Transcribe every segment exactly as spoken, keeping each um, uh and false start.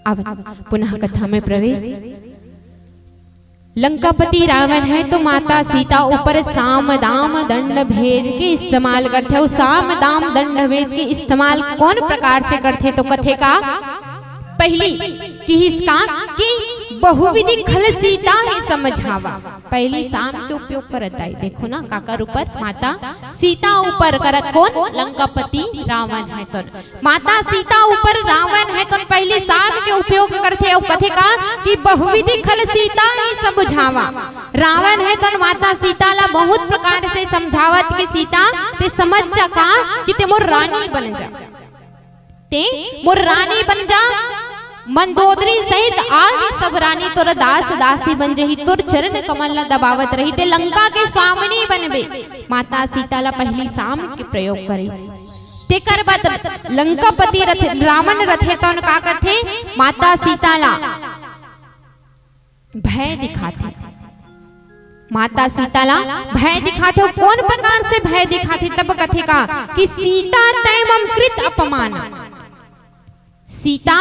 अब पुनः कथा में प्रवेश। लंकापति रावण हे तो माता सीता ऊपर साम दाम दंड भेद के इस्तेमाल करथे। अउ साम दाम दंड भेद के इस्तेमाल कोन प्रकार से करथे तो कथे का, पहिली किहिस का कि बहुविधि खल सीता हे समझावा। पहिली साम के उपयोग करत हे। देखो ना, काकर ऊपर? माता सीता ऊपर करत। कोन? लंकापति रावण हे तो माता सीता ऊपर रावण हे तो पहिली साम के उपयोग करथे अउ कथे का कि बहुविधि खल सीता हे समझावा। रावण हे तो माता सीता ला बहुत प्रकार से समझावत कि सीता, ते समझ जा का कि ते मोर रानी बन जा, ते मोर रानी बन जा। मंदोदरी सहित आदि सब रानी तोर दास दासी बन जही, तोर चरण कमल ला दबावत रही, ते लंका के स्वामिनी बनबे। माता सीता ला पहिली साम के प्रयोग करिस। तेकर बाद लंकापति रथ, रावण रथे तौन का करथे? माता सीता ला भय दिखाथे। माता सीता ला भय दिखाथे। अउ कोन प्रकार से भय दिखाथे? तब कथे का कि सीता तै मम कृत अपमाना। सीता,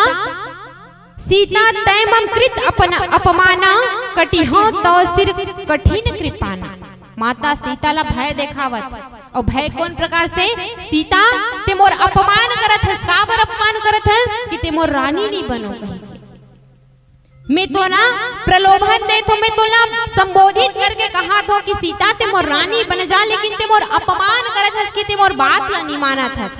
सीता तै मम कृत अपन, अपमाना, कटिहौ तौ सिर कठिन कृपाना। माता सीता ला भय देखावत। अउ भय कोन प्रकार से? सीता, ते मोर अपमान करत हस। काबर अपमान करत हस? कि ते मोर रानी नी बनो कहिके। मैं तोला प्रलोभन देत हों, मैं तोला संबोधित करके कहत हों कि सीता, ते मोर रानी बन जा, लेकिन ते मोर अपमान करत हस कि ते मोर बात ला नी मानत हस।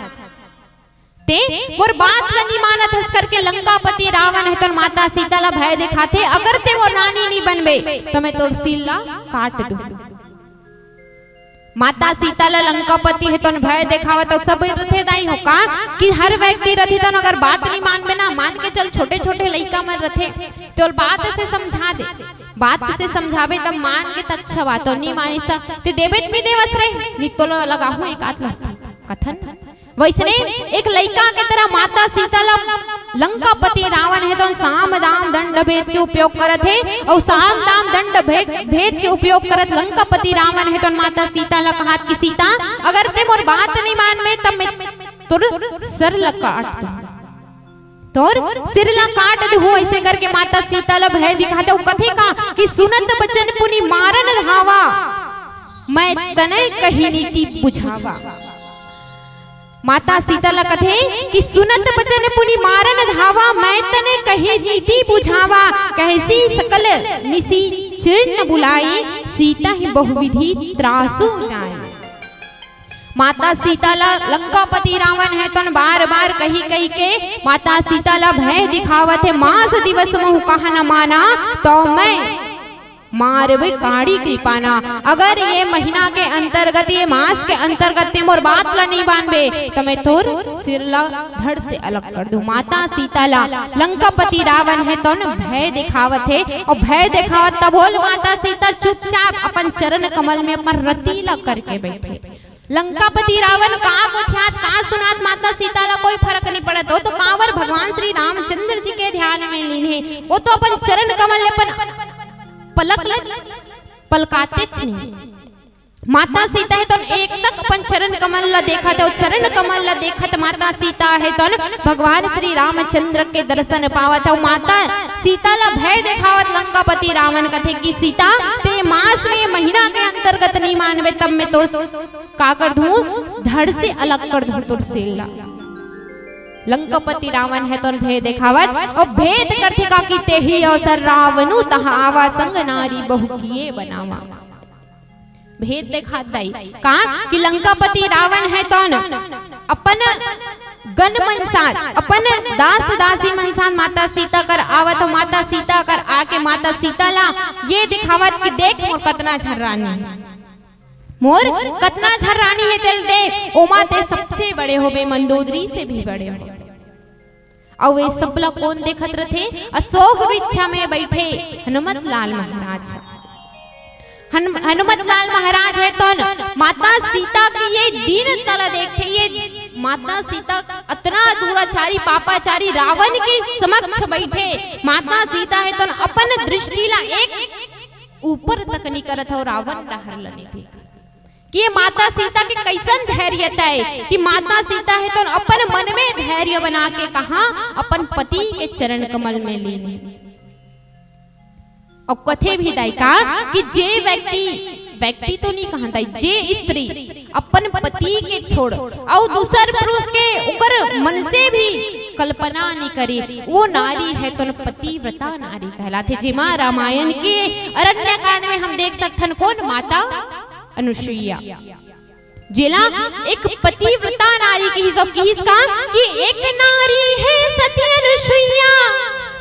ते मोर बात ला नी मानत हस करके लंकापति रावण हे तौन माता सीता ला भय देखाथे, अगर ते मोर रानी नी बनबे, त मैं तोर सिर ला काट दूं। माता सीता ला लंकापति हे तौन भय देखावत। अउ सब रथे दाई हो का कि हर व्यक्ति रथे तौन अगर बात नी मानबे ना, मान के चल छोटे छोटे लइका मन रथे, ते ओला बात से समझा दे, बात से समझाबे तब मान के त अच्छा बात, अउ नी मानिस त ते देबे त नी देवस रे, नी तोला लगाहूं एक आध लट्ठी। कथन वइसने एक लइका के तरह माता सीता ला लंकापति रावण हे तौन साम दाम दंड भेद के उपयोग करत हे, अउ साम दाम दंड भेद, भेद के उपयोग करत लंकापति रावण हे तौन माता सीता ला कहत कि सीता, अगर ते मोर बात नी मानबे तब मैं तोर सर ला काट दूं, तोर सिर ला काट दूं। अइसे करके माता सीता ला भय दिखाथे। अउ कथे का कि सुनत बचन पुनि मारन धावा, मैं तनय कही नीति बुझावा। माता सीता ला कथे कि सुनत बचन पुनि मारन धावा, मैं तनय कही नीति बुझावा। कहसि सकल निसि चिर न बुलाई, सीतहि बहुविधि त्रासु जाय। माता सीता ला लंकापति रावण हे तौन बार बार कहि कहि के माता सीता ला भय दिखावत हे, मास दिवस महु कहा न माना, तौ मैं मारबे काड़ी कृपाना। अगर ये महीना के अंतर्गत, ये मास के अंतर्गत ते मोर बात ला नी मानबे, त मैं तोर सिर ला धड़ से अलग कर दूं। माता सीता ला लंकापति रावण हे तौन भय दिखावत हे, अउ भय दिखावत तभो ले माता सीता चुपचाप अपन चरण कमल में अपन रति ला करके बइठे। लंकापति रावण का गोठियात, का सुनात, माता सीता ला कोई फरक नी पड़त। ओ तो कांवर भगवान श्री रामचंद्र जी के ध्यान में लीन हे, ओ तो अपन चरण कमल ले अपन पलक ले पलकातेच नी। माता सीता हे तौन एकटक अपन चरण कमल ला देखत हे, अउ चरण कमल ला देखत माता सीता हे तौन भगवान श्री रामचंद्र के दर्शन पावत हे। अउ माता सीता ला भय देखावत लंकापति रावण कथे कि सीता, ते मास में, महीना के अंतर्गत नी मानबे, तब मैं तोर का कर दूं, धड़ से अलग कर दूं तोर सिर ला। लंकापति रावण हे तौन भय देखावत, अउ भेद करथे का कि तेहि अवसर रावनु तहाँ आवा, संग नारी बहु किए बनावा। भेद देखात दाई का कि लंकापति रावण हे तौन अपन गण मन साथ, अपन दास दासी मन साथ माता सीता कर आवत हो, माता सीता कर आके माता सीता ला ये दिखावत कि देख मोर कतना झन रानी, मोर कतना झन रानी हे तेला देख, ओमा ते सबसे बड़े होबे, मंदोदरी से भी बड़े होबे। अउ ये सब ला कोन देखत रथे? अशोक वृक्ष में बइठे हनुमत लाल महाराज। हन-, हनुमत लाल महाराज हे तौन माता सीता के ये दीनता ला देखथे, ये माता सीता अतना दुराचारी, पापाचारी रावण के समक्ष बइठे, माता सीता हे तौन अपन दृष्टि ला एक ऊपर तक नी करत हे, रावण डहर ला नी देखत। कि ये माता सीता के कइसन धैर्यता हे कि माता सीता हे तोन अपन मन में धैर्य बना के कहा अपन पति के चरण कमल में लीन हे। अउ कथे भी दाई का कि जे व्यक्ति, व्यक्ति तो नहीं कहन दाई, जे स्त्री अपन पति के छोड़ अउ दूसर पुरुष के ओकर मन से भी कल्पना नहीं करे, वो नारी हे तोन पतिव्रता नारी कहलाथे। जेमा रामायण के अरण्यकांड में हम देख सकथन कोन, माता अनुसुईया, जेला एक पतिव्रता नारी किहिस अउ किहिस का कि एक नारी हे सती अनुसुईया,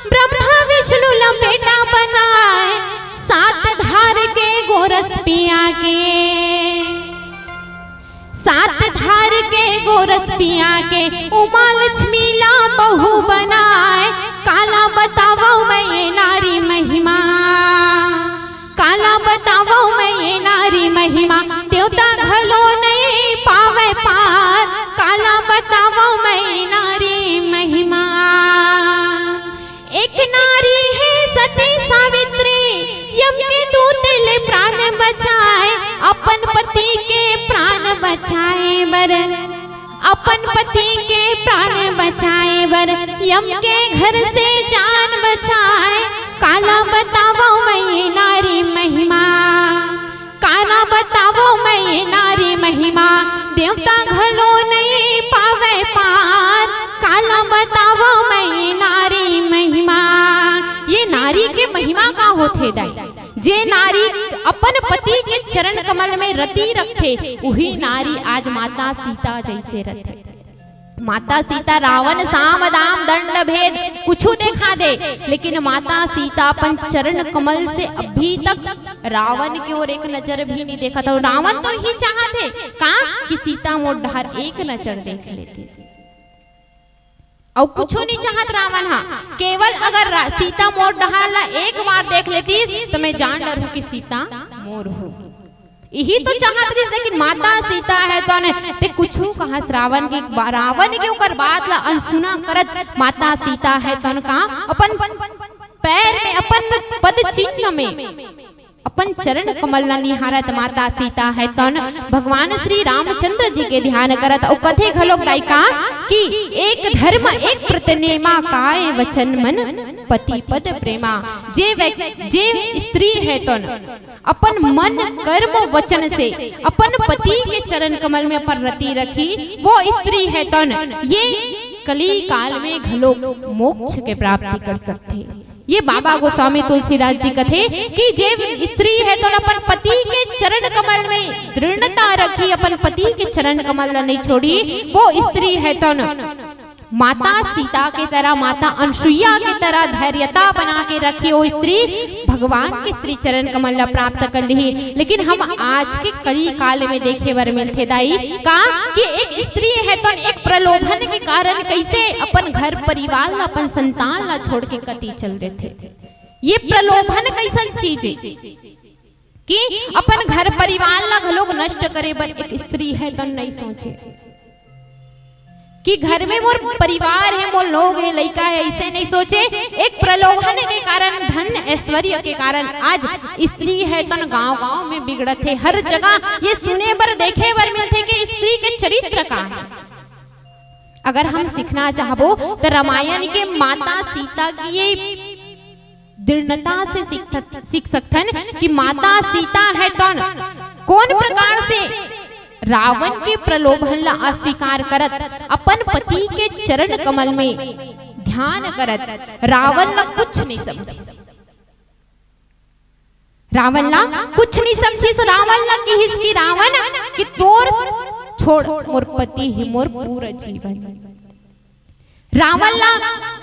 ब्रह्मा विष्णु ला बेटा बनाय, सात धार के गोरस पिया के, सात धार के गोरस पिया के, उमा लक्ष्मी ला बहू बनाय, काला बतावव मैं ये नारी महिमा। काला बतावव मैं ये नारी महिमा, देवता घलो नहीं पावे पार। काला बतावव मैं ये नारी महिमा। एक नारी हे सती सावित्री, यम के दूत ले प्राण बचाय, अपन पति के प्राण बचाय बर, अपन पति के प्राण बचाय बर, यम के घर से जान बचाय। काला बतावव मैं ये नारी महिमा, काला बतावव मैं ये नारी महिमा, देवता घलो नहीं पावे पार। काला बतावव मैं ये नारी महिमा। ये नारी के महिमा का होथे दाई? जे नारी अपन पति के चरण कमल में रति रखथे, उही नारी आज माता सीता जैसे रथे। माता सीता रावण साम दाम दंड भेद कुछु देखा दे, लेकिन माता सीता अपन चरण कमल से अभी तक रावण के ओर एक नजर भी नहीं देखा था। रावण तो ही चाहत हे का कि सीता मोर डहर एक नजर देख लेती, अउ कुछो नहीं चाहत रावण हा। केवल अगर रा-, सीता मोर डहर ला एक बार देख लेती तो मैं जान डरहूं कि सीता मोर होगी। इही तो चाहत रहिस, लेकिन माता सीता हे तोन ते कुछु कहस रावण के, रावण के ओकर बात ला अनसुना करत माता सीता हे तोन का अपन पैर में, अपन पद चिन्ह में, अपन चरण कमल ला निहारत माता सीता हे तोन भगवान श्री रामचंद्र जी के ध्यान करत। अउ कथे घलोक दाई का कि एक धर्म एक प्रति नेमा, काय वचन मन पति पद प्रेमा। जे व्यक्ति, जे स्त्री हे तोन अपन मन, कर्म, वचन से अपन पति के चरण कमल में अपन रति रखी, वो स्त्री हे तोन ये कली काल में घलो मोक्ष के प्राप्ति कर सकथे। ये बाबा गोस्वामी तुलसीदास जी कथे कि जे स्त्री हे तोन अपन पति के चरण कमल में दृढ़ता रखी, अपन पति के चरण कमल ला नहीं छोड़ी, वो स्त्री हे तोन माता सीता के तरह, माता अनसुईया के तरह धैर्यता बना के रखी, वो स्त्री भगवान के श्री चरण कमल ला प्राप्त कर लिही। लेकिन हम आज के कली काल में देखे बर मिलथे दाई का कि एक स्त्री हे तोन एक प्रलोभन के कारण कैसे अपन घर परिवार ला, अपन संतान ला छोड़ के कति चल देथे। ये प्रलोभन कैसन चीज हे कि अपन घर परिवार ला घलोक नष्ट करे बर एक स्त्री हे तोन नहीं सोचे कि घर में मोर परिवार हे, मोर लोग हे, लइका हे, ऐसे नहीं सोचे। एक प्रलोभन के कारण, धन ऐश्वर्य के कारण आज स्त्री हे तोन गांव-गांव में बिगड़त हे। हर जगह ये सुने बर, देखे बर मिलथे कि स्त्री के चरित्र का हे। अगर हम सीखना चाहबो तो रामायण के माता सीता के ये दृढ़ता से सीख, सीख सकथन कि माता सीता हे तोन कोन प्रकार से रावण के प्रलोभन ला अस्वीकार करत, अपन पति के चरण कमल में ध्यान करत, रावण ला कुछ नहीं समझिस। रावण ला कुछ नहीं समझिस। रावण ला किहिस कि रावण कि तोर छोड़, मोर पति ही मोर पूरा जीवन। रावण ला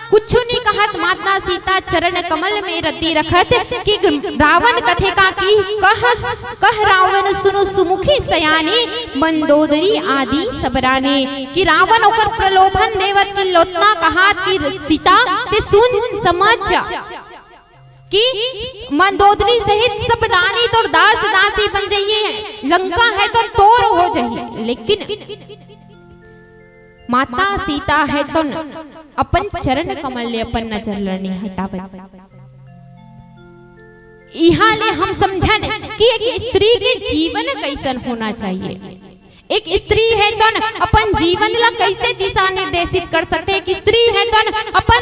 कुछु नहीं कहत, माता सीता चरण कमल में रति रखत कि रावण कथे का कि कह, कह रावण सुनु सुमुखी सयानी, मंदोदरी आदि सब रानी। कि रावण ओकर प्रलोभन देवत कि लोतना कहत कि सीता ते सुन समझ जा कि मंदोदरी सहित सब रानी तोर दास दासी बन जाइए, लंका हे तो तोर हो जाइए, लेकिन माता सीता हे तो न अपन चरण कमल ले अपन नजर ल नी हटावत। इहाँ ले हम समझन कि एक स्त्री के जीवन कइसन होना चाहिए। एक स्त्री हे तोन अपन जीवन ला कइसे दिशा निर्देशित कर सकथे, एक स्त्री हे तोन अपन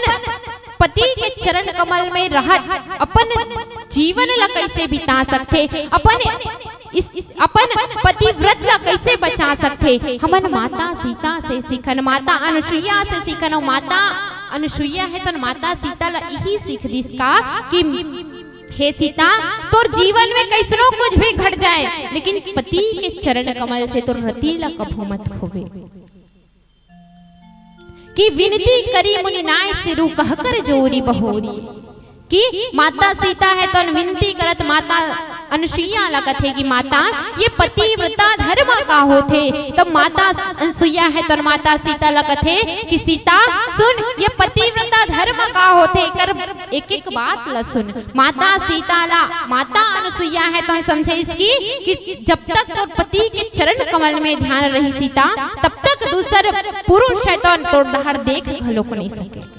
पति के चरण कमल में रहत अपन जीवन ला कइसे बिता सकथे, अपन इस, इस, अपन पतिव्रत ला कइसे बचा सकथे। हमन माता सीता से सीखन, माता अनुसुईया से सीखन। अउ माता अनुसुईया हे तोन माता सीता ला इही सीख दिस का कि हे सीता, तोर जीवन में कइसनो कुछ भी घट जाए, लेकिन पति के चरण कमल से तोर रति ला कभू मत खोबे। कि विनती करी मुनि नाय सिरु कहकर जोरी बहोरी। कि माता सीता हे तोन विनती करत माता अनुसुईया ला कथे कि माता, ये पतिव्रता धर्म का होथे। तब माता अनुसुईया हे तोन माता सीता ला कथे कि सीता सुन, ये पतिव्रता धर्म का होथे, एकर एक एक बात ला सुन। माता सीता ला, माता अनुसुईया हे तोन समझाइस कि, कि जब तक तोर पति के चरण कमल में ध्यान रही सीता, तब तक दूसर पुरुष हे तोन तोर डहर देख घलोक नइ सके।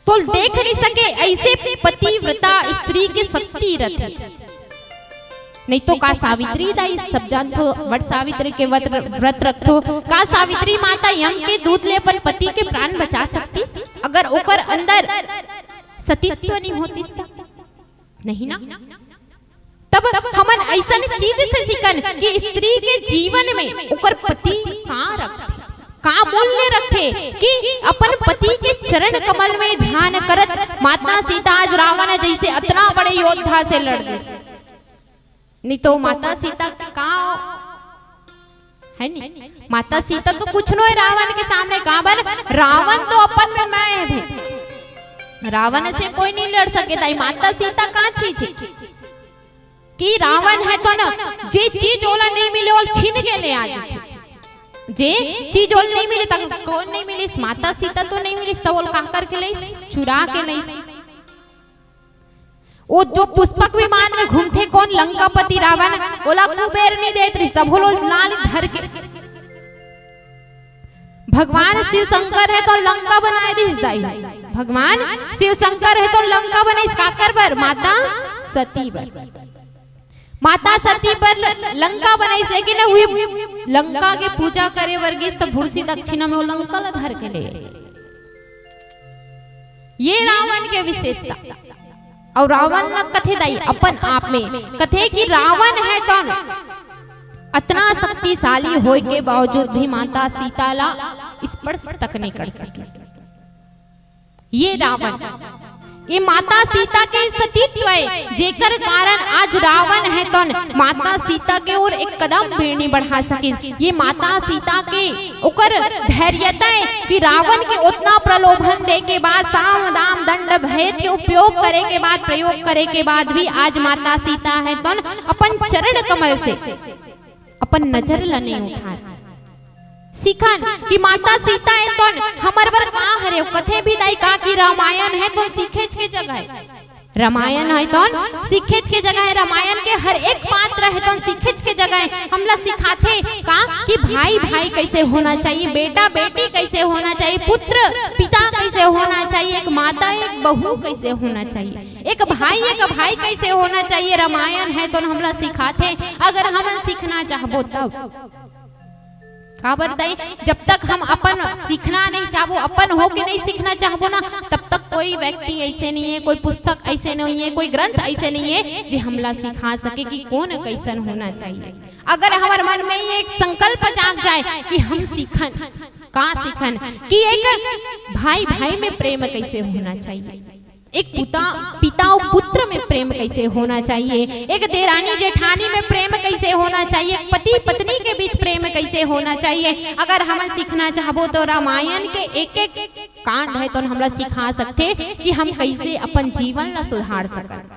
तोल देख नइ सके, अइसे पतिव्रता स्त्री के शक्ति रथे। नइ तो का सावित्री दाई, सब जानथो, वट सावित्री के व्रत, व्रत रखथो। का सावित्री माता यम के दूत ले अपन पति के प्राण बचा सकतिस, अगर ओकर अंदर सतीत्व नइ होतिस त? नहीं ना। तब हमन अइसन चीज से सीखन कि स्त्री के जीवन में ओकर पति का रखथे, का मूल्य रखथे, कि अपन पति के चरण कमल में ध्यान करत माता सीता आज रावण जइसे अतना बड़े योद्धा से लड़ दिस। नइ तो माता सीता का हे नी? माता सीता तो कुछ नोहे रावण के सामने। काबर? रावण तो अपन में मैं हे भाई, रावण से कोई नइ लड़ सके दाई। माता सीता का चीज हे कि रावण हे तोन, जे चीज ओला नइ मिले, ओला छीन के ले आ जाथे। जे चीज ओला नइ मिले, त कोन नइ मिलिस? माता सीता तो नइ मिलिस, त ओला का करके लइस? चुरा के लइस। ओ जो पुष्पक विमान में घूमथे कोन? लंकापति रावण। ओला कुबेर नइ देत रिहिस, तभो ओला लाल धर के। भगवान शिव शंकर हे तोन लंका बनाय दिस दाई, भगवान शिव शंकर हे तोन लंका बनाइस काकर बर? माता सती बर। माता सती बर ल-, लंका बनाइस, लेकिन उही लंका के पूजा करे बर गिस त भुरसी दक्षिणा में ओ लंका ला धर के ले। ये रावण के विशेषता। अउ रावण ला कथे दाई अपन आप में, कथे कि रावण हे तोन अतना शक्तिशाली होय के बावजूद भी माता सीता ला स्पर्श तक नइ कर सकिस। ये रावण, ये माता सीता के सतीत्व हे, जेकर कारण आज रावण हे तोन माता सीता के ओर एक कदम भी नइ बढ़ा सकिस। ये माता सीता के ओकर धैर्यता हे कि रावण के ओतना प्रलोभन दे के बाद, साम दाम दंड भेद के उपयोग करे के बाद, प्रयोग करे के बाद भी आज माता सीता हे तोन अपन चरण कमल से अपन नजर ल नइ उठाय। सीखन कि माता सीता हे तोन हमर बर का हरे। ओ कथे भी दाई का कि रामायण हे तोन सीखेच के जगह हे, रामायण हे तोन सीखेच के जगह हे, रामायण के हर एक पात्र हे तोन सीखेच के जगह हे। हमला सिखाथे का कि भाई भाई कइसे होना चाहिए, बेटा बेटी कइसे होना चाहिए, पुत्र पिता कइसे होना चाहिए, एक माता एक बहू कइसे होना चाहिए, एक भाई एक भाई कइसे होना चाहिए। रामायण हे तोन हमला सिखाथे। अगर हमन सीखना चाहबो तब काबर दाई, जब तक हम अपन सीखना नइ चाहबो, अपन होके नइ सीखना चाहबो ना, तब तक कोई व्यक्ति अइसे नइ हे, कोई पुस्तक अइसे नइ हे, कोई ग्रंथ अइसे नइ हे जे हमला सिखा सके कि कोन कइसन होना चाहिए। अगर हमर मन में ये एक संकल्प जाग जाय कि हम सीखन, का सीखन, कि एक भाई भाई में प्रेम कइसे होना चाहिए, एक पुता, पिता अउ पुत्र में प्रेम कइसे होना चाहिए, एक देरानी जेठानी में प्रेम कइसे होना चाहिए, एक पति पत्नी के बीच प्रेम कइसे होना चाहिए। अगर हमन सीखना चाहबो त रामायण के एक एक कांड हे तोन हमला सिखा सकथे कि हम कइसे अपन जीवन ला सुधार सकन।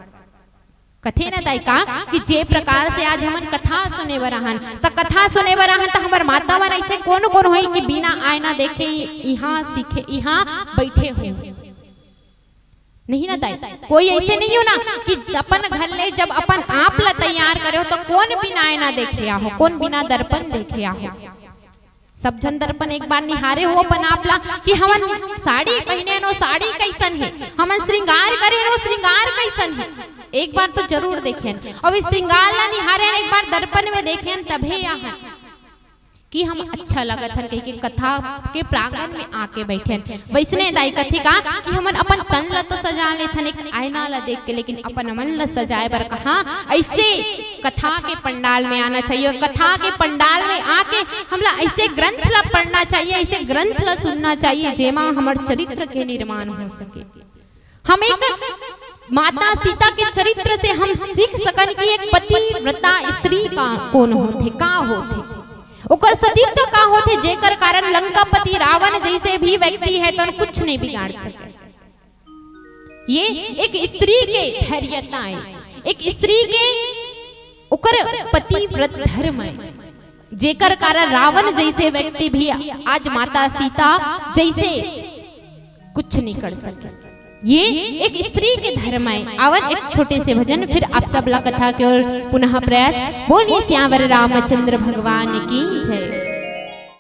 कथे न दाई का कि जे प्रकार से आज हमन कथा सुने बर आहन, त कथा सुने बर आहन त हमर माता मन अइसे कोन कोन होही कि बिना आईना देखे इहाँ सीखे, इहाँ बइठे होही। नहीं ना दाई, कोई अइसे नइ हो ना कि अपन घर ले जब अपन आप ला तैयार करे हो त कोन बिना आईना देखे आहो, कोन बिना दर्पण देखे आहो। सब झन दर्पण एक बार निहारे हो अपन आप ला कि हमन साड़ी पहने नो, साड़ी कैसन हे, हमन श्रृंगार करे नो, श्रृंगार कैसन हे। एक बार तो जरूर देखेन। अउ श्रृंगार ला निहारेन, एक बार दर्पण में देखेन, तभे आहन कि हम अच्छा लगत हन कहिके कथा के प्रांगण में आके बैठेन। वैसने दाई कथे का कि हमन अपन तन ला तो सजा लेथन एक आईना ला देख के, लेकिन अपन मन ला सजाए बर कहाँ ऐसे कथा के पंडाल में आना चाहिए। कथा के पंडाल में आके हमला ऐसे ग्रंथ ला पढ़ना चाहिए, ऐसे ग्रंथ ला सुनना चाहिए, जेमा हमर चरित्र के निर्माण हो सके। हम एक माता सीता के चरित्र से हम सीख सकन कि एक पतिव्रता स्त्री का कौन होथे, का होथे, ओकर सतीत्व का होथे, जेकर कारण लंकापति रावण जैसे भी व्यक्ति है तो कुछ नहीं बिगाड़ सके। ये एक स्त्री के धैर्यता है, एक स्त्री के ओकर पतिव्रत धर्म है, जेकर कारण रावण जैसे व्यक्ति भी आज माता सीता जैसे कुछ नहीं कर सके। ये एक स्त्री के धर्म है। आवन एक छोटे से भजन, फिर आप सब ला कथा के ओर पुनः प्रयास। बोलिए सियावर रामचंद्र भगवान की जय।